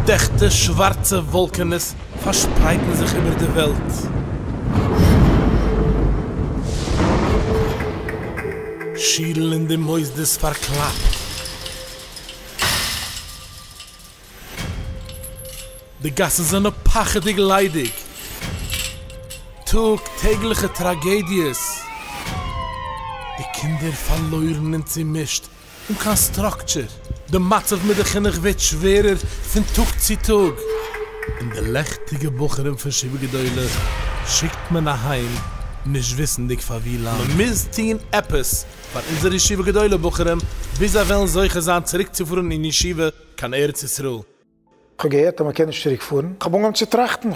געדעכטע שווארצע וואלקענעס פארשפרייטן זיך איבער די וועלט. שילן אין די מוסדות פארקלאפט. די גאסן זענען פחד'יג ליידיג. טאג טעגליכע טראגעדיעס. די קינדער פארלוירן און צומישט, אן קיין סטראקטשער. די מצב מיט די חינוך ווערט שווערער פון טאג צו טאג. און די לעכטיגע בחורים פון ישיבה גדולה שיקט מען אהיים נישט וויסנדיג פאר ווי לאנג. מען מוז טון עפעס פאר אונזערע ישיבה גדולה בחורים ביז זיי וועלן זוכה זיין צוריקצופארן אין ישיבה קיין ארץ ישראל. כ'האב געהערט אז מ'קען נישט צוריק פארן, כ'האב אנגעהויבן צו טראכטן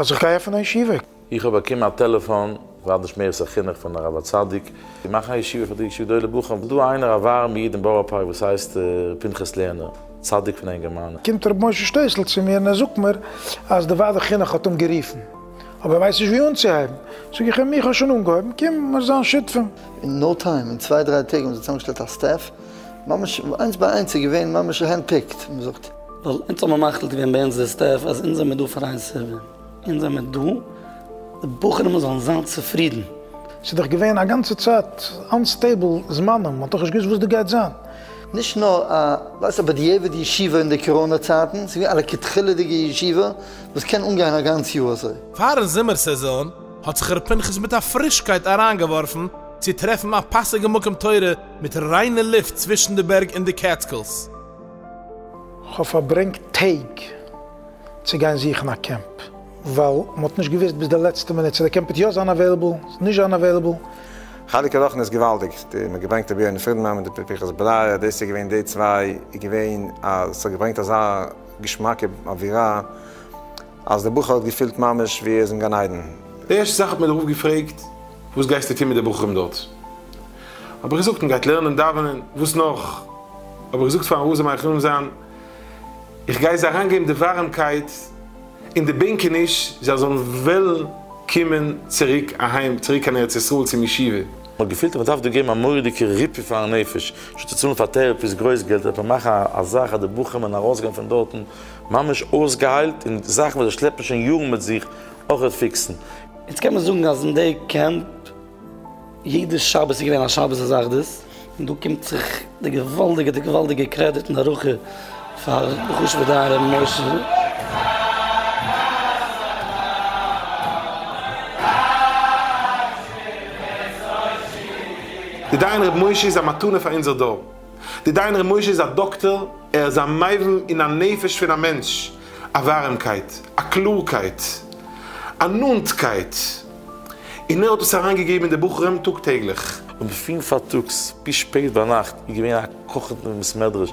אז איך גיי עפענען א ישיבה. איך האב באקומען א טעלעפאן, ועד משמרת החינוך פון הרב הצדיק, צו מאכן א ישיבה פאר די ישיבה גדולה בחורים, איז דא איינער א ווארעמע איד אין בארא פארק וואס הייסט ר' פנחס לערנער, צדיק פון א אינגערמאן. קומט ר' משה שטעסל צו מיר און ער זאגט מיר אז די ועד החינוך האט אים גערופן, אבער ער ווייסט נישט ווי אנצוהייבן, זאג איך אים איך האב שוין אנגעהויבן, קום מיר זיין שותפים. אין נאו טיים, אין צוויי דריי טעג האבן זיי צוזאמגעשטעלט א staff, ממש איינס ביי איינס איז געווען ממש hand picked, ווי מ'זאגט. ווייל אונז האבן מיר מחליט געווען ביי אונז די staff אז אונז זעמיר דא פאר איין סיבה, אונז זעמיר דא די בחורים זאלן זיין צופרידן. ס'איז דאך געווען א גאנצע צייט unstable זמנים, מ'האט דאך נישט געוואוסט וואס דא גייט זיין. נישט נאר א ווייסט א בדיעבד ישיבה אין די קאראנע צייטן, ס'איז געווען א לכתחילה'דיגע ישיבה וואס קען אנגיין א גאנץ יאר אזוי. פארן זומער סעזאן האט זיך ר' פנחס מיט א פרישקייט אריינגעווארפן צו טרעפן א פאסיגע מקום תורה מיט ריינע לופט צווישן די בערג אין די קעטסקילס. כ'האב פארברענגט טעג צו גיין זוכן א קעמפ, ווייל מ'האט נישט געוואוסט ביז די לעצטע מינוט צו די קעמפ וועט יא זיין available, נישט זיין available. חלק הלחן איז געוואלדיג, די מ'האט געברענגט רבי יונה פרידמאן מיט די פנחס בלייער, דאס איז געווען די צוויי איז געווען אז ס'האט געברענגט אזא געשמאקע אווירה אז די בחור האט געפילט ממש ווי ער איז אין גן עדן. די ערשטע זאך האט מיר דער רב געפרעגט, וואס גייסטו טון מיט די בחורים דארט? האב איך געזאגט, מען גייט לערנען דאווענען, וואס נאך? האב איך געזאגט פארן רב זאל מרחם זיין, איך גיי זיי אריינגעבן די ווארעמקייט און די בענקעניש זיי זאלן וועלן קומען צוריק אהיים, צוריק קיין ארץ ישראל צום ישיבה. מען האט געפילט אז מען דארף דא געבן א מורא'דיגע ריפוי פארן נפש, נישט צו צאלן פאר therapies גרויס געלט, דארף מען מאכן א זאך אז די בחורים וועלן ארויסגיין פון דארטן ממש אויסגעהיילט און זאכן וואס זיי שלעפן שוין יארן מיט זיך אויכעט fix ן. יעצט קען מען זאגן אז אין די קעמפ יעדע שבת איז געווען א שבת התאחדות, און דא קומט זיך די געוואלדיגע די געוואלדיגע קרעדיט און הערכה פאר די חשובע דיין ר' משה. די דיין ר' משה איז א מתנה פאר אונזער דור. די דיין ר' משה איז א דאקטער, ער איז א מבין אין א נפש פון א מענטש, א ווארעמקייט, א קלארקייט, א נאנטקייט, און ער האט עס אריינגעגעבן אין די בחורים טאג טעגליך. און פון פארטאגס ביז שפעט ביינאכט איז געווען א קאכענדן בית מדרש.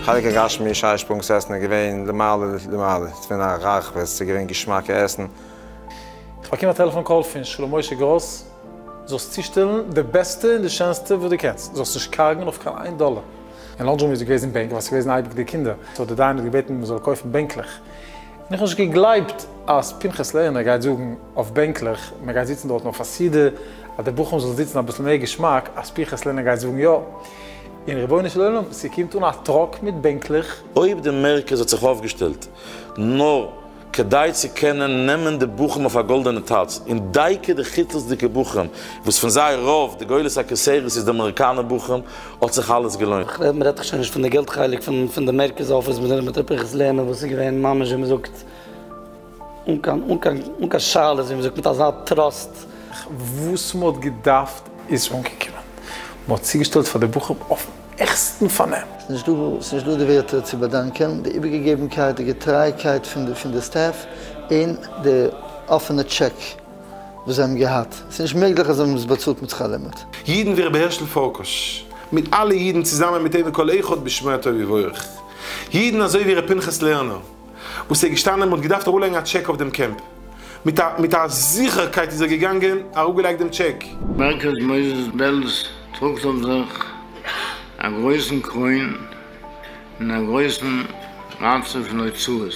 חלק הגשמי שיישפרונגס עסן איז געווען למעלה למעלה, ס'איז געווען א רחבות, ס'איז געווען געשמאקע עסן. כ'באקום א טעלעפאן call פון שלום משה גראס, זאלסט צושטעלן די בעסטע און די שענסטע וואס דו קענסט, זאלסט נישט קארגן אויף קיין איין דאלער. אין laundry room איז געוועזן בענק ווייל ס'איז געוועזן אייביג די קינדער, so די דיין האט געבעטן מ'זאל קויפן בענקלעך, און איך האב נישט געגלייבט אז פנחס לערנער גייט זאגן אויף בענקלעך, מען גייט זיצן דארטן אויף א סעודה, אז די בחורים זאלן זיצן אביסל מער געשמאק, אז פנחס לערנער גייט זאגן יא. און רבונו של עולם, ס'קומט אן א truck מיט בענקלעך. אויב די מרכז האט זיך אויפגעשטעלט נאר כדי צו קענען נעמען די בחורים אויף א גאלדענע טאץ, און דייקא די חוץ-לארצ'דיגע בחורים, וואס פון זיי רוב, די גולת הכותרת איז די אמעריקאנער בחורים, האט זיך אלעס געלוינט. כ'רעד מ'רעדט דאך שוין נישט פון די געלט חלק פון פון די מרכז אפיס מיט מיט ר' פנחס לערנער וואס איז געווען ממש ווי מ'זאגט אן קיין אן קיין אן קיין שאלות ווי מ'זאגט מיט אזא trust. וואס מ'האט געדארפט איז אנגעקומען, מ'האט צוגעשטעלט פאר די בחורים אויפן העכסטן פארנעם. ס'נישט דא ס'נישט דא די ווערטער צו באדאנקען די איבערגעגעבנקייט די געטרייקייט פון די פון די staff און די אפענע טשעק וואס זיי האבן געהאט, ס'איז נישט מעגליך אז זיי האבן עס באצאלט מיט שכר לימוד. אידן ווי רבי הערשל פארקאש, מיט אלע אידן צוזאמען מיט אים וכל אחד בשמו הטוב יבורך. אידן אזוי ווי ר' פנחס לערנער, וואס איז געשטאנען מ'האט געדארפט אראפלייגן א טשעק אויף דעם קעמפ. מיט א מיט א זיכערקייט איז ער געגאנגען אראפגעלייגט דעם טשעק. מרכז מוסדות בעלז טראגט אויף זיך א גרויסן קרוין און א גרויסן מצב פון הוצאות.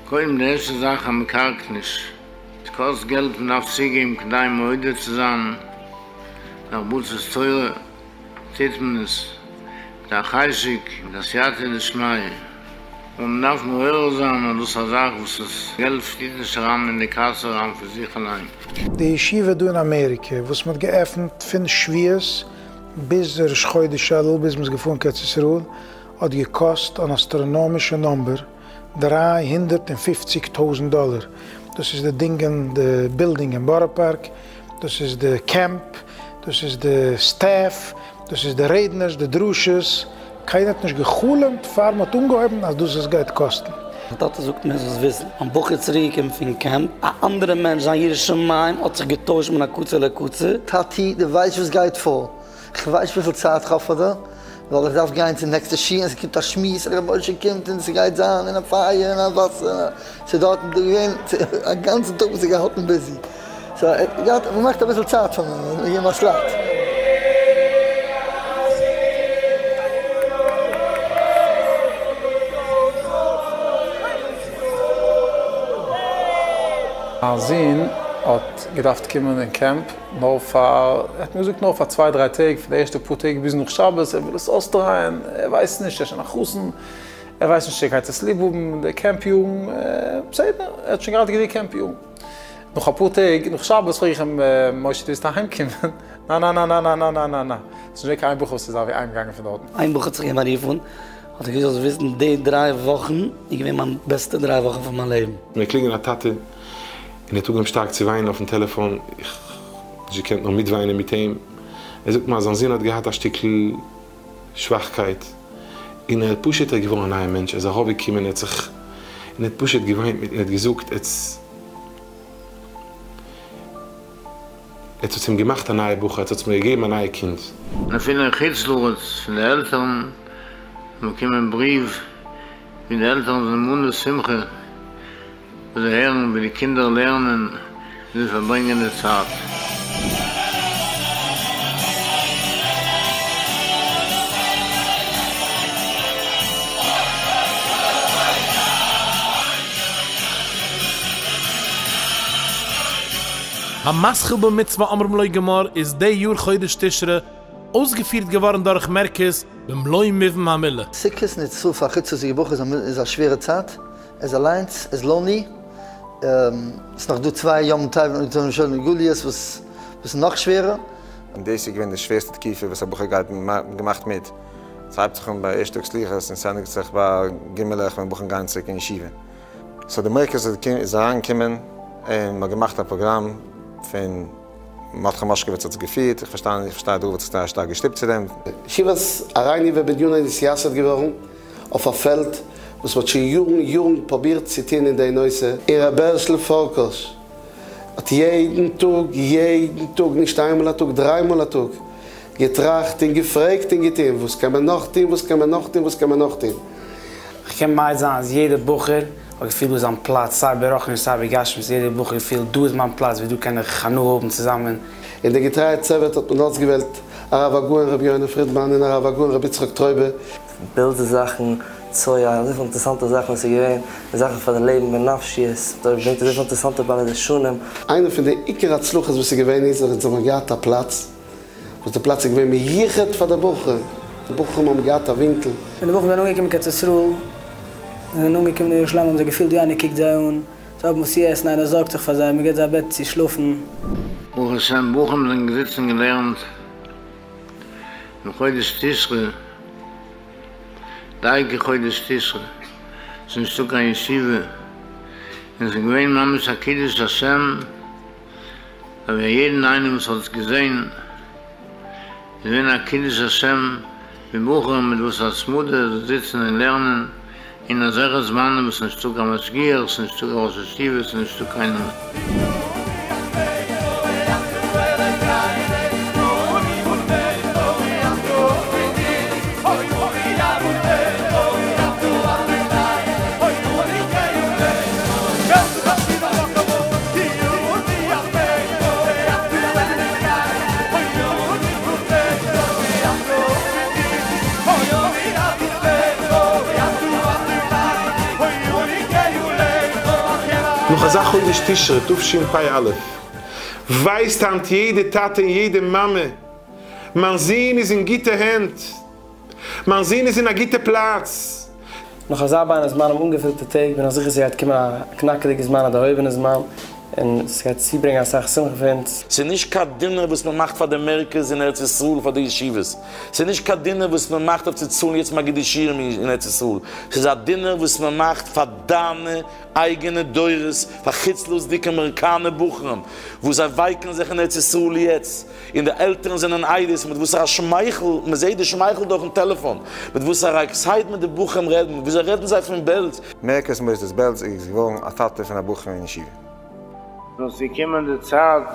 קודם די ערשטע זאך אז מען קארגט נישט, עס קאסט געלט מען דארף צוגעבן כדי מעודד צו זיין להרבצת תורה טוט מען עס מיט א חשק מיט א סייעתא דשמיא, און מען דארף מעורר זיין אז דאס איז א זאך וואס עס געלט פליט נישט אריין אין די קאסע אריין פון זיך אליין. די ישיבה דא אין אמעריקע וואס מען האט געעפנט פון שבועות ביז ראש חודש אלול ביז מען איז געפארן קיין ארץ ישראל האט געקאסט אן אסטראנאמישע נומבער 350 טויזנט דאלער, דאס איז די דינגען די בילדינג אין בארא פארק, דאס איז די קעמפ, דאס איז די סטעף, דאס איז די רעדנערס, די דרשות, קיינער האט נישט גע'חלומ'ט פאר מ'האט אנגעהויבן אז דאס עס גייט קאסטן. מיין טאטע זאגט מיר זאלסט וויסן, מיין בחור איז צוריק געקומען פון קעמפ א אנדערע מענטש, זיין יראת שמים האט זיך געטוישט מן הקצה לקצה. טאטי, דו ווייסט וואס גייט פאר? כ'ווייס וויפיל צייט כ'האב פאר דיר, ווייל איך דארף גיין צום נעקסטע שיעור און ס'קומט א שמועס און ר' משה קומט און ס'גייט זיין און א פייער און א וואסער און א ס'איז דארטן דא געווען א גאנצן טאג האט זיך געהאלטן ביזי סאו ער האט געהאט געמאכט אביסל צייט פאר מיר און געגעבן א סלאט. מיין זון האט געדארפט קומען אין קעמפ נאר פאר, ער האט מיר געזאגט נאר פאר צוויי דריי טעג, פאר די ערשטע פאר טעג ביז נאך שבת, ער וויל עס אויסטרייען, ער ווייסט נישט, ער איז שוין א חתן, ער ווייסט נישט צו ער גייט עס ליב האבן, די קעמפ יארן, בסדר, ער האט שוין געהאט גענוג קעמפ יארן. נאך אפאר טעג, נאך שבת פרעג איך אים, משה דו ווילסט אהיים קומען? ניין ניין ניין ניין ניין ניין ניין ניין, ס'איז נישט געווען קיין איין בחור וואס איז אזוי אהיימגעגאנגען פון דארטן. איין בחור האט זיך געגעבן א רוף אן, האט ער געזאגט זאלסט וויסן די דריי וואכן איז געווען מיין בעסטע דריי וואכן פון מיין לעבן. מיר קלינגען א טאטע און ער האט אנגעהויבן שטארק צו וויינען אויפן טעלעפאן, איך האב נישט געקענט נאר מיטוויינען מיט אים, ער זאגט מיר אז זיין זון האט געהאט א שטיקל שוואכקייט און ער האט פשוט ער איז געווארן א נייער מענטש, ער איז ארויפגעקומען ער האט זיך און ער האט פשוט געוויינט מיט און ער האט געזאגט עטס עטס האטס אים געמאכט א נייע בחור, עטס האטס מיר געגעבן א נייע קינד. און אפילו אין חוץ לארץ פון די עלטערן באקומען בריוו ווי די עלטערן זענען מלא שמחה וואס זיי הערן ווי די קינדער לערנען און זיי פארברענגען די צייט. המתחיל במצוה אומרים לו גמור איז די יאר חודש תשרי אויסגעפירט געווארן דורך מרכז במלוא מובן המילה. סוכות אין ארץ ישראל פאר א חוץ לארץ'דיגע בחור איז א שווערע צייט, ער איז אליינס, ער איז lonely, ס'איז נאך דא צוויי ימים טובים און גליות וואס איז נאך שווערער. און דאס איז געווען די שווערסטע תקופה וואס א בחור גייט געמאכט מיט, ס'הייבט זיך אן ביי ערשט טאג סליחות און ס'ענדיגט זיך ביי ג' ווען בחורים גייען צוריק אין ישיבה. סאו די מרכז איז אריינגעקומען און מ'האט געמאכט א פראגראם פון מרדכי מאשקאוויץ האט עס געפירט, איך פארשטיי איך פארשטיי דער רב האט זיך זייער שטארק געשטופט צו דעם. ישיבת ארייני ובנינה איז נתייסד געווארן אויף א פעלד וואס מ'האט שוין יארן יארן פרובירט צו טון אין די נושא, און ר' בערשל פארקאש האט יעדן טאג יעדן טאג נישט איינמאל א טאג דריי מאל א טאג געטראכט און געפרעגט און געטון וואס קען מען נאך טון וואס קען מען נאך טון וואס קען מען נאך טון. כ'קען מעיד זיין אז יעדער בחור האט געפילט דא זיין פלאץ סיי ברוחניות סיי בגשמיות, יעדער בחור געפילט דא איז מיין פלאץ ווי דא קען איך הנאה האבן צוזאמען. אין די געטרייע צוות האט מען אויסגעוועלט הרב הגאון רבי יונה פרידמאן און הרב הגאון רבי יצחק טרויבע. בעלזע זאכן, צואה, אזויפיל אינטערעסאנטע זאכן וואס איז געווען, זאכן פאר די לעבן בנפשיות, דארט ברענגט אזויפיל אינטערעסאנטע בעלי דרשנים. איינע פון די עיקר הצלחות וואס איז געווען איז אז אונז האבן געהאט א פלאץ וואס די פלאץ איז געווען מיוחד פאר די בחורים, די בחורים האבן געהאט א ווינקל. ווען די בחורים זענען אנגעקומען קיין ארץ ישראל, און זענען אנגעקומען אין ירושלים האבן זיי געפילט ווי איינער קוקט זיי אן, זיי האבן וואס צו עסן, איינער זארגט זיך פאר זיי, מען געבט זיי א בעט צו שלאפן. ברוך השם בחורים זענען געזיצן און געלערנט אין חודש תשרי, דייקא חודש תשרי, ס'איז נישטא קיין ישיבה, און ס'איז געווען ממש א קידוש השם, ביי יעדן איינעם וואס האט עס געזען, איז געווען א קידוש השם ווי בחורים מיט וואס התמדה זיי זיצן און לערנען אין אזעלכע זמנים וואס נישטא קיין משגיח, ס'נישטא קיין ראש ישיבה, ס'נישטא קיינעם. נאך אזא חודש תשרי תשפ"א, ווייסט היינט יעדע טאטע און יעדע מאמע, מיין זון איז אין גוטע הענט, מיין זון איז אין א גוטע פלאץ. נאך אזא בין הזמנים אנגעפילטע טעג בין איך זיכער ס'גייט קומען א קנאקעדיגע זמן א דערהויבענע זמן און ס'גייט צוברענגען אסאך שמחה פאר אונז. ס'איז נישט קיין דינער וואס מען מאכט פאר די מרכז אין ארץ ישראל פאר די ישיבות, ס'איז נישט קיין דינער וואס מען מאכט אויף צו צאלן יעצט מגידי שיעורים אין ארץ ישראל, ס'איז א דינער וואס מען מאכט פאר דיינע אייגענע דורות, פאר חוץ לארץ'דיגע אמעריקאנער בחורים וואס זיי ווייקן זיך אין ארץ ישראל יעצט, און די עלטערן זענען עדות מיט וואסערע א שמייכל, מען זעט די שמייכל דורכן טעלעפאן, מיט וואסערע excitement די בחורים רעדן, וויאזוי רעדן זיי פון בעלז. מרכז מוסדות בעלז איז געווארן א טאטע פון א בחור אין ישיבה. זאל ס'קומען די צייט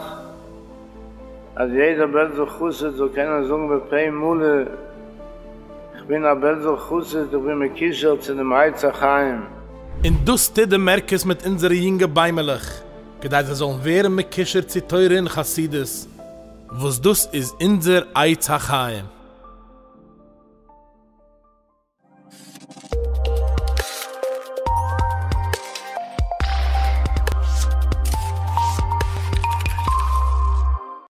אז יעדער בעלזער חסיד זאל קענען זאגן בפה מלא, כ'בין א בעלזער חסיד, איך בין מקושר צו דעם עץ החיים. און דאס טוט די מרכז מיט אונזערע יונגע ביימעלעך, כדי זיי זאלן ווערן מקושר צו תורה און חסידות, וואס דאס איז אונזער עץ החיים.